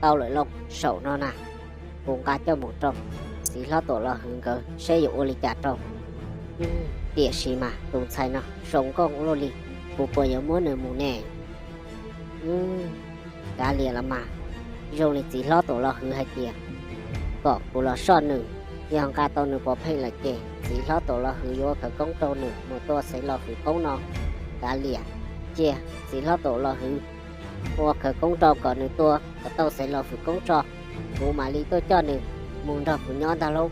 tau lawm lauj, saum no na, kuv nqa coj mus rau txiv hlob Tuam Los Hwv nkawd saib yuav ua li cas rau. Tiam sis mas tus ntxhais no zoo nkauj luaj li, kuv puas yuav muab nws mus ne? Kav liam los mas, zoo li txiv hlob Tuam Los Hwv hais tias kom kuv los soj nws, yog nqa tau nws pov pheej lawm ces txiv hlob Tuam Los Hwv yuav ua khawv koob rau nws mus tua Xeev Laus Fwm Qoob no. Kav liam, cia txiv hlob Tuam Los Hwv ua khawv koob rau kom nws tua kom tau Xeev Laus Fwm Qoob tso, kuv mam li tuaj coj nws mus nrog kuv nyob ntag lauj.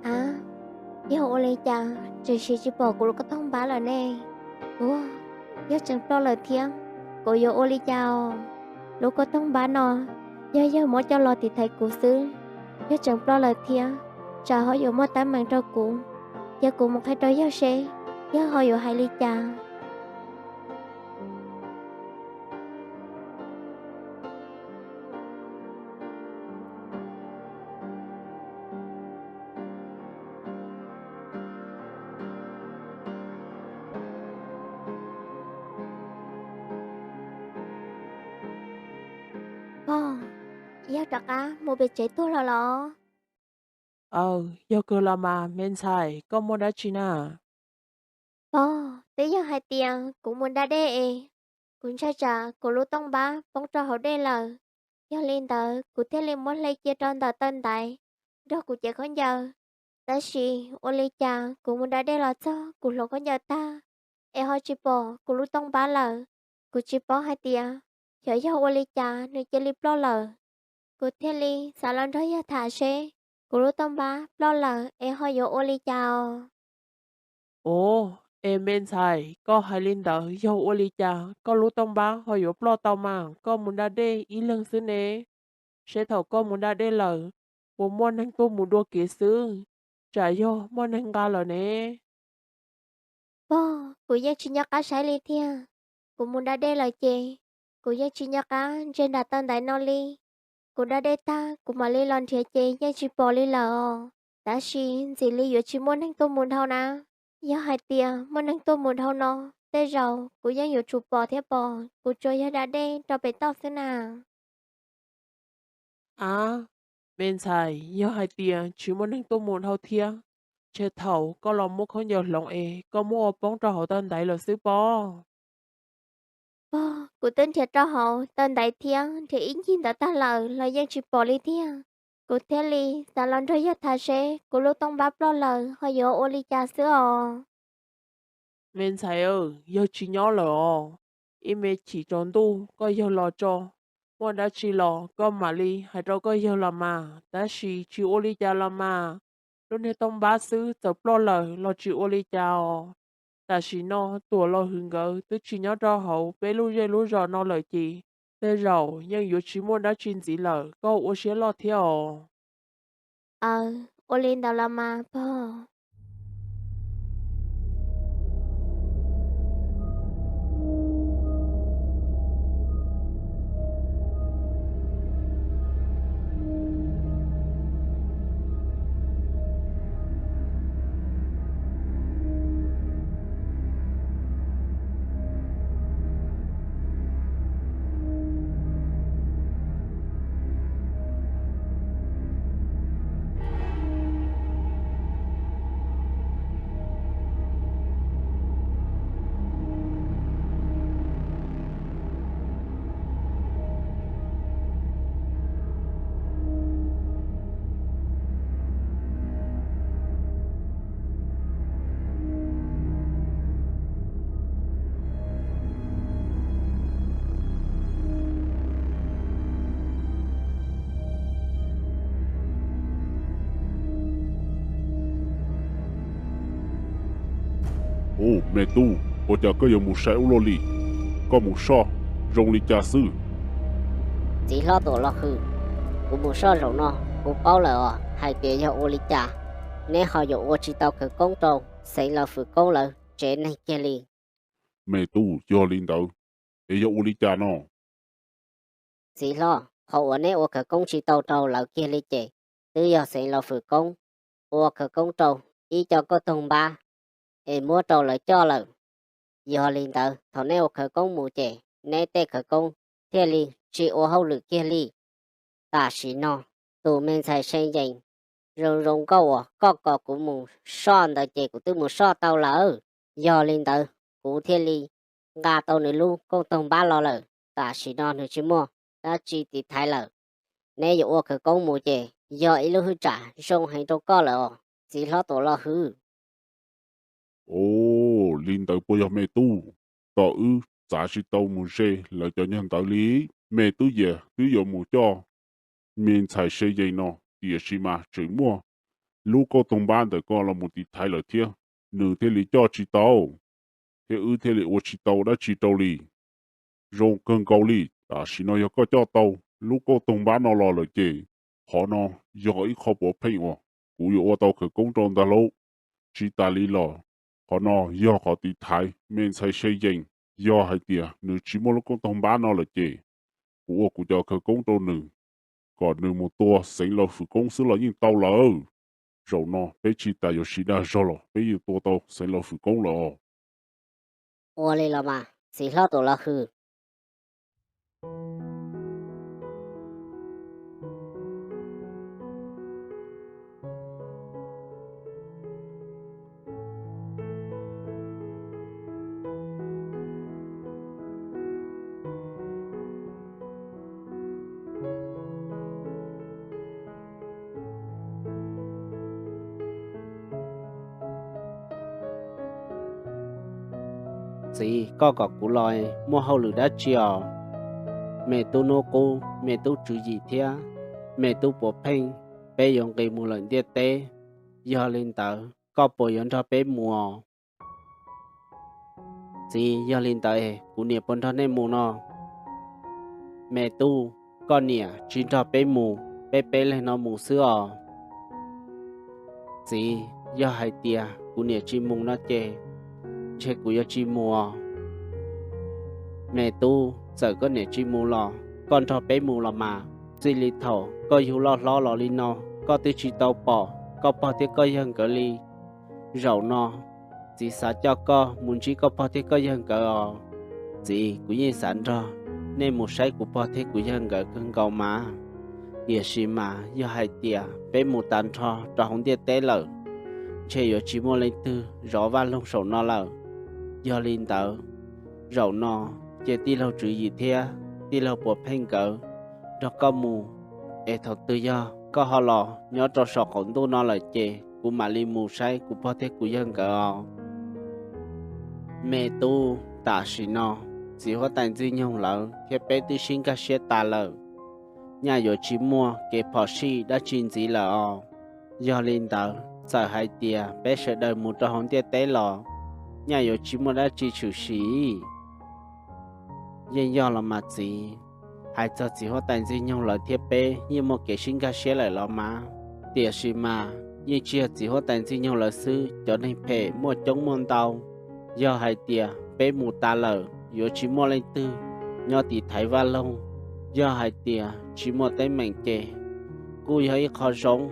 Ab, yog ua li cas tseem siv tsis pom kuv lub koj tooj npab lawm ne? Ua, yog tseem ploj lawm thiab, kuv yuav ua li cas os? Lub koj tooj npab no yog yawg muab coj los tiv thaiv kuv xwb, yog tseem ploj lawm thiab, tsam ho yuav muaj teeb meem rau kuv. Cia kuv mus qhia rau yawg seb yawg ho yuav hais li cas. Pog, yawg rov qab mus pem tsev tuag los los? Aw, yog kawg los mas me ntxhais, koj muaj dab tsi na? Pog, twb yog hais tias kuv mus da dej es kuv ntshai tsam kuv lub tooj npab poob rau hauv dej lawm. Yog li ntawd kuv thiaj li muab hle cia rau ntawm taw ntaiv nrog kuv cev khaub ncaws. Tab sis ua li cas kuv mus da dej los txog kuv hluas khaub ncaws tag es ho tsis pom kuv lub tooj npab lawm. Kuv tsis paub hais tias xyov yog ua li cas nws cia li ploj lawm. Kuv thiaj li xav los nrog yawg tham seb kuv lub tooj npab ploj lawm es ho yuav ua li cas os. Ov, es me ntxhais, koj hais li ntawd yog ua li cas koj lub tooj npab ho yuav ploj tau mas? Koj mus da dej ib leeg xwb ne, seb thaum koj mus da dej lawm puas muaj neeg tuaj mus dua kev xwb, tsam yog muaj neeg nqa lawm ne. Pog, kuv yeej tsis nco qab saib li tiag. Kuv mus da dej lawm ces kuv yeej tsis nco qab ntsia nram taw ntaiv no li. Kuv da dej tag kuv mam li los nrhiav ces yeej tsis pom li lawm os. Tab sis ntxim li yuav tsis muaj neeg tuaj mus dhau na. Yog hais tias muaj neeg tuaj mus dhau no, tej zaum kuv yeej yuav tsum pom thiab pom, kuv tsuas yog da dej rau pem toj xwb na. Av, me ntxhais, yog hais tias tsis muaj neeg tuaj mus dhau thiab, ntshe thaum koj los muab khaub ncaws hloov es koj muab ua poob rau hauv taw ntaiv lawm xwb pob. Pog, kuv twb nrhiav rau hauv taw ntaiv thiab nrhiav ib ncig ntawd tag lawm los yeej tsis pom li tiag. Kuv thiaj li xav los nrog yawg tham seb kuv lub tooj npab ploj lawm ho yuav ua li cas xwb os. Me ntxhais, yawg tsis nyob lawm os. Ib me chim tsaus ntuj koj yawg los tso, muaj dab tsi los koj mam li hais rau koj yawg los mas. Tab sis tsis ua li cas los mas, lub niag tooj npab xwb txawm ploj lawm los tsis ua li cas os. Tam sim no Tuam Los Hwv nkawd twb tsis nyob rau hauv peb lub zej lub zos no lawm ces tej zaum yeej yuav tsis muaj dab tsi ntxiv lawm, koj ua siab loj thiab os. Aw, ua li ntawd los mas pog. Ub, me tub, ua cas koj yuav mus saib ub luaj li? Koj mus soj zoo li cas xwb? Txiv hlob Tuam Los Hwm, kuv mus soj zaum no, kuv paub lawm os hais tias yog ua li cas neb ho yuav ua tsis tau khawv koob rau Xeev Laus Fwm Koob lawv tsev neeg kiag li. Me tub, yog li ntawd es yog ua li cas no? Txiv hlob, qhov uas neb ua khawv koob tsis tau rau lawv kiag li ces twb yog Xeev Laus Fwm Koob ua khawv koob rau ib co kauj toog npab es muab rau lawv coj lawm. Yog li ntawd thaum neb ua khawv koob mus ces neb tej khawv koob thiaj li tsis ua hauj lwm kiag li. Tam sim no tus me ntxhais Se Yees zoo zoo nkauj uas koj kom kuv mus soj ntawd ces kuv twb mus soj tau lawm. Yog li ntawd kuv thiaj li nqa tau nws lub kauj toog npab los lawm. Tam sim no nws tsis muaj dab tsi tiv thaiv lawm. Neb yuav ua khawv koob mus ces yog ib lub hwj tsam zoo heev rau koj lawm os, txiv hlob Tuam Los Hwm. Ov, li ntawd puas yog me tub? Tos wb txav tsis tau mus ze lawv cov nyuag ntawd li. Me tub yeej twb yuav mus coj me ntxhais Se Yees no, tiam sis mas tseem muaj lub kauj toog npab ntawm koj los mus tiv thaiv lawm thiab, nws thiaj li coj tsis tau, thiab wb thiaj li ua tsis tau dab tsi rau li. Zoo kawg nkaus li, tam sim no yog koj coj tau lub kauj toog npab no los lawm ces qhov no yog ib qho puav pheej uas kuv yuav ua tau khawv koob rau ntag lauj. Tsis tas li los, qhov no yog qhov tiv thaiv me ntxhais Se Yees. Yog hais tias nws tsis muaj lub kauj toog npab no lawm ces kuv ua kuv cov khawv koob rau nws, kom nws mus tua Xeev Laus Fwm Koob xwb los yeej tau lawm. Zaum no peb tsis tas yuav siv dag zog los peb yeej tua tau Xeev Laus Fwm Koob lawm os. Ua li los mas, txiv hlob Tuam Los Hwm. Txiv, koj kom kuv los muaj hauj lwm dab tsi os? Me tub Hnub Qub, me tub Tswv Yim thiab me tub Puav Pheej, peb yuav nqis mus lawm ntiaj teb. Yog li ntawd koj puas yuav nrog peb mus os? Txiv, yog li ntawd kuv niam puas nrog nej mus no? Me tub, koj niam tsis nrog peb mus, peb peb leeg no mus xwb os. Txiv, yog hais tias kuv niam tsis mus no ces ntshe kuv yuav tsis mus os. Me tub, txawm koj niam tsis mus los koj nrog peb mus los mas. Txij li thaum koj yug loj hlob los li no, koj twb tsis tau pom koj pog thiab koj yawg nkawd li. Zaum no txiv xav coj koj mus ntsib koj pog thiab koj yawg nkawd os. Txiv, kuv yeej xav nrog nej mus saib kuv pog thiab kuv yawg nkawd kawg nkaus mas. Tiam sis mas yog hais tias peb mus tag nrho rau hauv ntiaj teb lawm, ntshe yuav tsis muaj leej twg zov Vaj Loog saum no lawm. Yog li ntawd, zaum no cia tij laug Tswv Yim thiab tij laug Puav Pheej nkawd nrog koj mus, es thaum twg yog koj ho los nyob rau saum qaum ntuj no lawm ces kuv mam li mus saib kuv pog thiab kuv yawg nkawd os. Me tub, tam sim no txiv huab tais Ntxwg Nyoog lawv thiab peb twb sib nkag siab tas lawm, nyaj yuav tsis muaj kev phom sij dab tsi ntxiv lawm os. Yog li ntawd txawm hais tias peb sawv daws mus rau hauv ntiaj teb los nyaj yuav tsis muaj dab tsi tshwm sim. Yeej yog los mas txiv, hais txog txiv huab tais Ntxwg Nyoog lawv thiab peb yeej muaj kev sib nkag siab lawm los mas. Tiam sis mas yeej tsis yog txiv huab tais Ntxwg Nyoog lawv xwb, cov neeg phem muaj coob muaj ntau. Yog hais tias peb mus tas lawm yuav tsis muaj leej twg nyob tiv thaiv Vaj Loog. Yog hais tias tsis muaj teeb meem ces kuj yog ib qho zoo,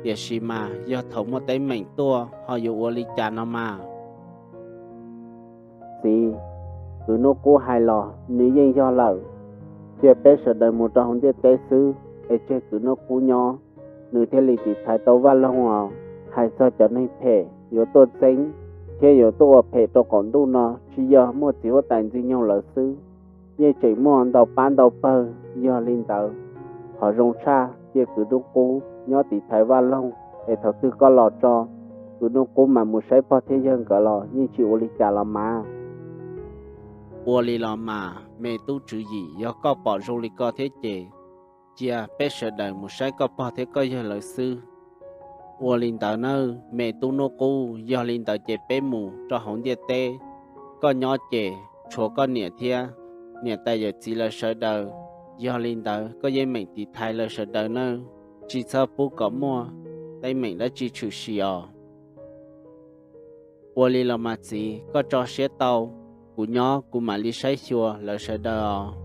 tiam sis mas yog thaum muaj teeb meem tuaj ho yuav ua li cas no mas. Txiv, kwv Hnub Qub hais los nws yeej yog lawm, cia peb sawv daws mus rau hauv ntiaj teb xwb es tseg kwv Hnub Qub nyob, nws thiaj li tiv thaiv tau Vaj Loog os. Hais txog cov neeg phem yuav tuaj txeeb thiab yuav tuaj ua phem rau qaum ntuj no tsis yog muaj txiv huab tais Ntxwg Nyoog lawv xwb, yeej tseem muaj ntau pab ntau pawg. Yog li ntawd, qhov zoo tshaj cia kwv Hnub Qub nyob tiv thaiv Vaj Loog, es thaum twg koj los tso, kwv Hnub Qub mam mus saib pog thiab yawg nkawd los yeej tsis ua li cas los mas. Ua li los mas, me tub Tswv Yim, yog koj pom zoo li ko thiab ces cia peb sawv daws mus saib koj pog thiab koj yawg lawv xwb. Ua li ntawd nawb me tub Hnub Qub, yog li ntawd ces peb mus rau hauv ntiaj teb. Koj nyob ces tshuav koj niam thiab niam tais yawm txiv lawv sawv daws. Yog li ntawd koj yeej meem tiv thaiv lawv sawv daws nawb, tsis txhob pub kom muaj teeb meem dab tsi tshwm sim os. Ua li los mas txiv, koj tso siab tau, kuv nyob kuv mam li saib xyuas lawv sawv daws os.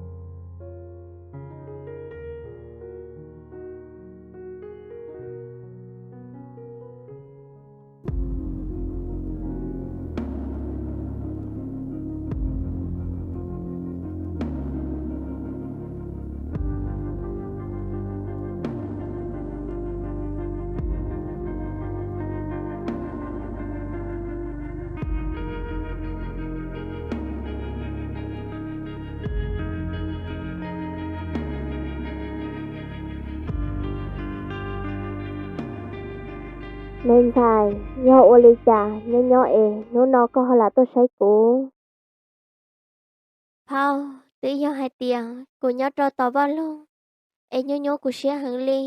Me ntxhais, yog ua li cas nyob nyob es hnub no koj ho lam tuaj saib kuv? Phauj, twb yog hais tias kuv nyob rau tom vaj loog es nyuaj nyuaj kuv siab heev li,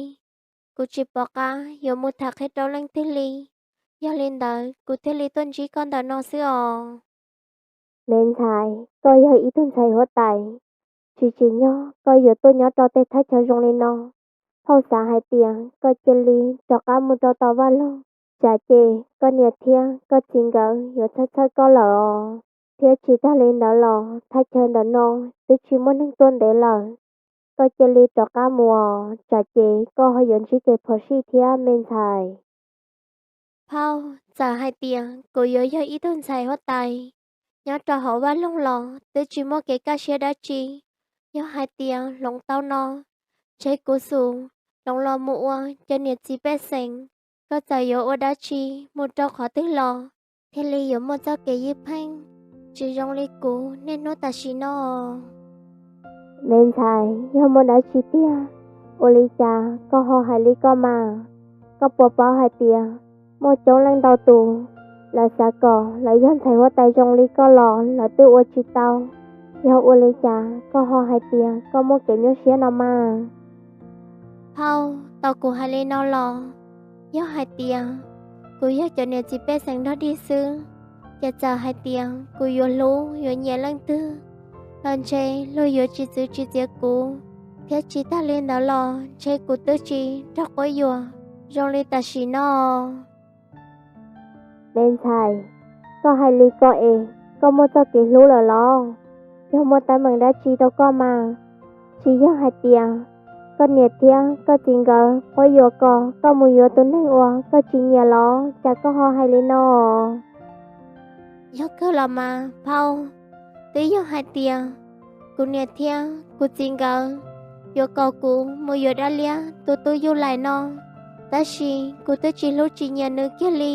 kuv tsis pom qab yuav mus tham qhia rau leej twg li. Yog li ntawd kuv thiaj li tuaj ntsib koj ntawm no xwb os. Me ntxhais, koj yog ib tug ntxhais huab tais, tsis tsim nyog koj yuav tuaj nyob rau tej thaj chaw zoo li no. Phauj xav hais tias koj cia li rov qab mus rau tom vaj loog, tsam ces koj niam thiab koj txiv nkawd yuav txhawj txhawj koj lawm os. Thiab tsis tag li ntawd los thaj chaw ntawm no twb tsis muaj neeg tuaj ntev lawm. Koj cia li rov qab mus os, tsam ces koj ho yuav ntsib kev phom sij thiab me ntxhais. Phauj, txawm hais tias kuv yuav yog ib tug ntxhais huab tais nyob rau hauv vaj loog los twb tsis muaj kev kaj siab dab tsi. Yog hais tias hloov tau no, ntshe kuv xum hloov los mus ua cov niam txiv pej xeem. Koj txawm yuav ua dab tsi mus rau qhov twg los thiaj li yuav muaj txoj kev ywj pheej, tsis zoo li kuv niaj hnub tam sim no. Me ntxhais, yog muaj dab tsi tiag, ua li cas koj ho hais li koj mas? Koj puas paub hais tias muaj coob leej ntau tus, lawv xav kom lawv yog ntxhais huab tais zoo li koj los lawv twb ua tsis tau. Yog ua li cas koj ho hais tias koj muaj kev nyuaj siab no mas? Phauj, tau kuv hais li no los, yog hais tias kuv yog cov niam txiv pej xeem nrog dig xwb, ces txawm hais tias kuv yuav hlub yuav nyiam leej twg los ntshe luag yuav tsis txwv tsis txiav kuv, thiab tsis tag li ntawd los ntshe kuv twb tsis raug quab yuam zoo li tam sim no. Me ntxhais, koj hais li ko es koj muaj txoj kev hlub lawm los? Yog muaj teeb meem dab tsi rau koj mas? Tsis yog hais tias koj niam thiab koj txiv nkawd quab yuam kom koj mus yuav tus neeg uas koj tsis nyiam los cas koj ho hais li no? Yog kawg los mas phauj, twb yog hais tias kuv niam thiab kuv txiv nkawd yuav kom kuv mus yuav dab liab tus tub Yuj Lais no, tab sis kuv twb tsis hlub tsis nyiam nws kiag li.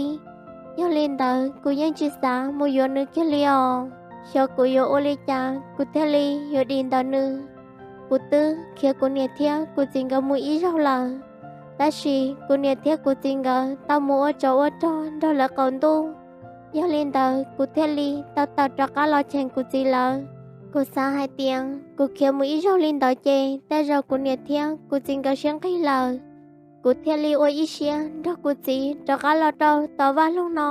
Yog li ntawd kuv yeej tsis xav mus yuav nws kiag li os. Xyov kuv yuav ua li cas kuv thiaj li yuav dim ntawm nws. Kuv twb khiav kuv niam thiab kuv txiv nkawd mus ib zaug lawm, tab sis kuv niam thiab kuv txiv nkawd tau mus ua tsov ua rog nrog lawv qaum ntuj. Yog li ntawd kuv thiaj li tau tawm rov qab los cheem kuv txiv lawv. Kuv xav hais tias kuv khiav mus ib zaug li ntawd ces tej zaum kuv niam thiab kuv txiv nkawd siab nqig lawm, kuv thiaj li ua ib siab nrog kuv txiv rov qab los rau tom vaj loog no.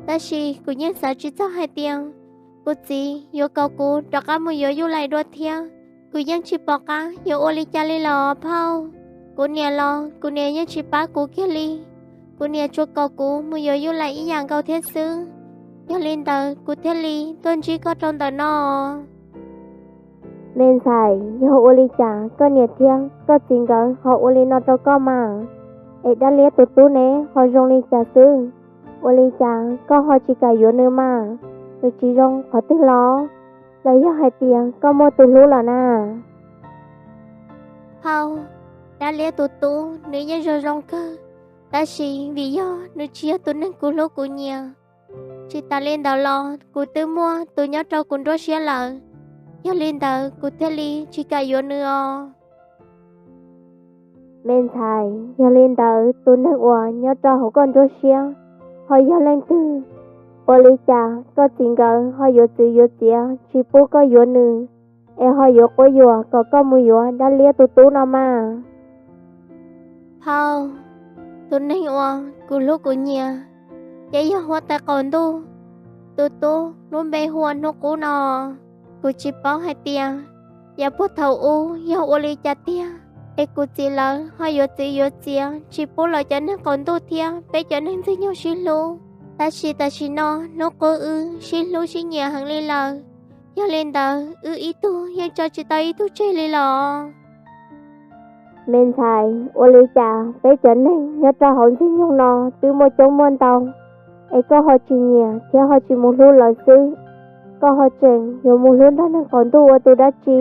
Tab sis kuv yeej xav tsis txog hais tias kuv txiv yuav kom kuv rov qab mus yuav Yuj Lais dua thiab. Kuv yeej tsis pom qab yuav ua li cas li los phauj. Kuv niam los kuv niam yeej tsis pab kuv kiag li. Kuv niam tsuas kom kuv mus yuav Yuj Lais ib yam nkaus thiab xwb. Yog li ntawd kuv thiaj li tuaj ntsib koj rau ntawm no. Me ntxhais, yog ua li cas koj niam thiab koj txiv nkawd ho ua li no rau koj mas? Es dab liab tus tub ne ho zoo li cas xwb? Ua li cas koj ho tsis kam yuav nws mas? Nws tsis zoo qhov twg los? Los yog hais tias koj muaj tus hlub lawm na? Phauj, dab liab tus tub nws yeej zoo zoo kawg, tab sis vim yog nws tsis yog tus neeg kuv hlub kuv nyiam. Tsis tas li ntawd los kuv twb muaj tus nyob rau kuv nruab siab lawm, yog li ntawd kuv thiaj li tsis kam yuav nws os. Me ntxhais, yog li ntawd tus neeg uas nyob rau hauv koj nruab siab ho yog leej twg? Ua li cas koj txiv nkawd ho yuav txwv yuav txiav tsis pub koj yuav nws, es ho yuav quab yuam kom koj mus yuav dab liab tus tub no mas? Phauj, Tus neeg uas kuv hlub kuv nyiam ces yog huab tais qaum ntuj tus tub lub npe hu ua Hnub Qub no. Kuv tsis paub hais tias yav puag thaum ub yog ua li cas tiag es kuv txiv lawv ho yuav txwv yuav txiav tsis pub lawv cov neeg qaum ntuj thiab peb cov neeg ntxwg nyoog sib hlub. Tab sis tam sim no Hnub Qub wb sib hlub sib nyiam heev li lawm, yog li ntawd wb ib tug yeej tso tsis tau ib tug tseg li los. Me ntxhais, ua li cas peb cov neeg nyob rau hauv ntxwg nyoog no twb muaj coob muaj ntau, es koj ho tsis nyiam thiab ho tsis mus hlub lawv xwb, koj ho tseem yuav mus hlub nrog neeg qaum ntuj ua tus dab tsi?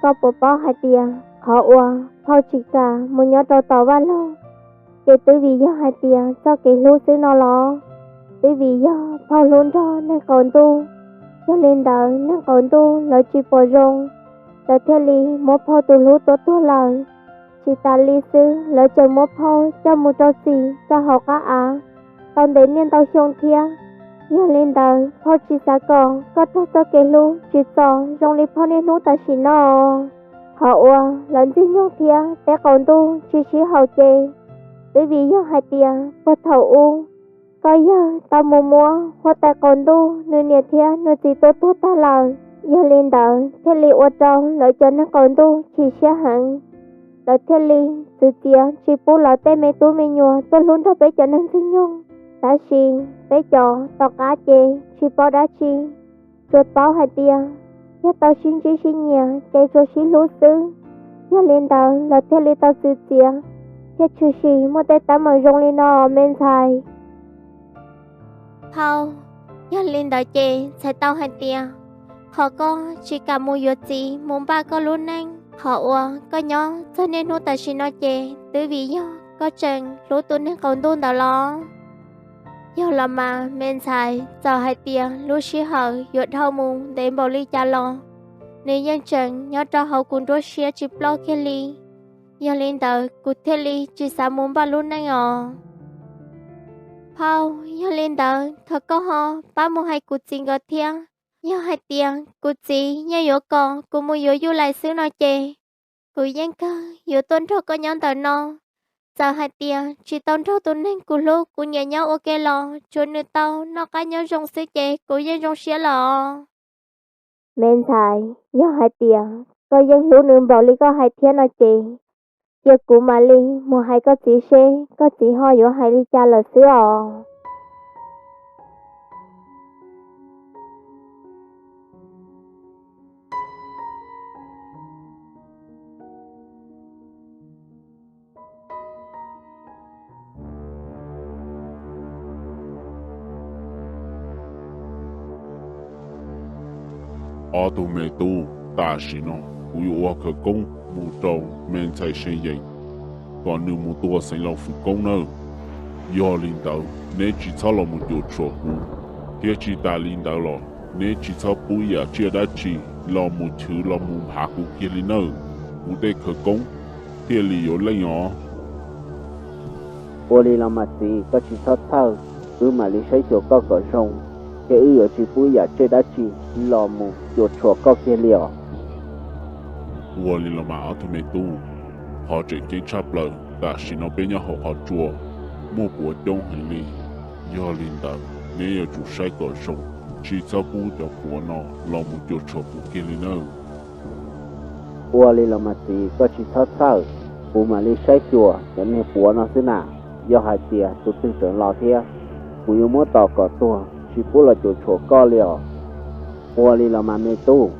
Koj puas paub hais tias qhov uas phauj tsis kam mus nyob rau tom vaj loog ces twb vim yog hais tias txoj kev hlub xwb no los? Twb vim yog phauj hlub nrog neeg qaum ntuj, yog li ntawd neeg qaum ntuj lawv tsis pom zoo, lawv thiaj li muab phauj tus hlub tua tuag lawm. Tsis tas li xwb, lawv tseem muab phauj coj mus rau txim rau hauv qab av tau ntev niaj ntau xyoo thiab. Yog li ntawd phauj tsis xav kom koj raug txoj kev hlub tsis txom zoo li phauj niaj hnub tam sim no. Qhov uas lawv ntxwg nyoog thiab peb qaum ntuj tsis sib haum ces twb vim yog hais tias puag thaum ub koj yawg tau mus muab huab tais qaum ntuj nws niam thiab nws txiv tua tuag tag lawm. Yog li ntawd thiaj li ua rau lawv cov neeg qaum ntuj chim siab heev, lawv thiaj li txwv txiav tsis pub lawv tej me tub me nyuam tuaj hlub nrog peb cov neeg ntxwg nyoog. Tab sis peb cov tom qab ces tsis paub dab tsi, tsuas paub hais tias yog tau sib ntsib sib nyiam ces tsuas sib hlub xwb. Yog li ntawd lawv thiaj li tau txwv txiav thiab tshwm sim muaj tej teeb meem zoo li no, me ntxhais. Phauj, yog li ntawd ces txhais tau hais tias qhov koj tsis kam mus yuav txiv mus npaj koj lub neej, qhov uas koj nyob txog niaj hnub tam sim no ces twb vim yog koj tseem hlub tus neeg qaum ntuj ntawd los? Yog los mas me ntxhais, txawm hais tias lub sij hawm yuav dhau mus ntev npaum li cas los nws yeej tseem nyob rau hauv kuv nruab siab tsis ploj kiag li. Yog li ntawd kuv thiaj li tsis xav mus npaj lub neej os. Phauj, yog li ntawd thov koj ho pab mus hais kuv txiv nkawd thiab. Yog hais tias kuv txiv yeej yuav kom kuv mus yuav Yuj Lais xwb no ces kuv yeej kawg yuav tuaj nrog koj nyob ntawm no. Txawm hais tias tsis tau nrog tus neeg kuv hlub kuv nyiam nyob ua ke los tsuav nws tau noj qab nyob zoo xwb ces kuv yeej zoo siab lawm os. Me ntxhais, yog hais tias koj yeej hlub nws npaum li koj hais thiab no ces cia kuv mam li mus hais koj txiv seb koj txiv ho yuav hais li cas lawm xwb os. Ob tug me tub, tam sim no kuv yuav ua khawv koob mus rau me ntxhais See Yees kom nws mus tua Xeev Laus Fwm Koob nawb. Yog li ntawd neb tsis txhob los mus cuam tshuam kuv, thiab tsis tas li ntawd los neb tsis txhob pub yam tsiaj dab tsi los mus chwv los mus nphav kuv kiag li nawb. Kuv tej khawv koob thiaj li yuav leej os. Ua li los mas txiv, koj tsis txhob txhawj, wb mam li saib xyuas koj kom zoo, thiab wb yuav tsis pub yam tsiaj dab tsi los mus cuam tshuam koj kiag li os. Ua li los mas ob tug me tub, qhov tseem ceeb tshaj plaws tam sim no peb nyob hauv qhov tsua muaj puav coob heev li. Yog li ntawd neb yuav tsum saib kom zoo, tsis txhob pub cov puav no los mus cuam tshuam kuv kiag li nawb. Ua li los mas txiv, koj tsis txhob txhawj, kuv mam li saib xyuas cov niag puav no xwb na. Yog hais tias tus twg tseem los thiab, kuv yuav muab tom kom tuag tsis pub los cuam tshuam koj li os. Ua li los mas me tub,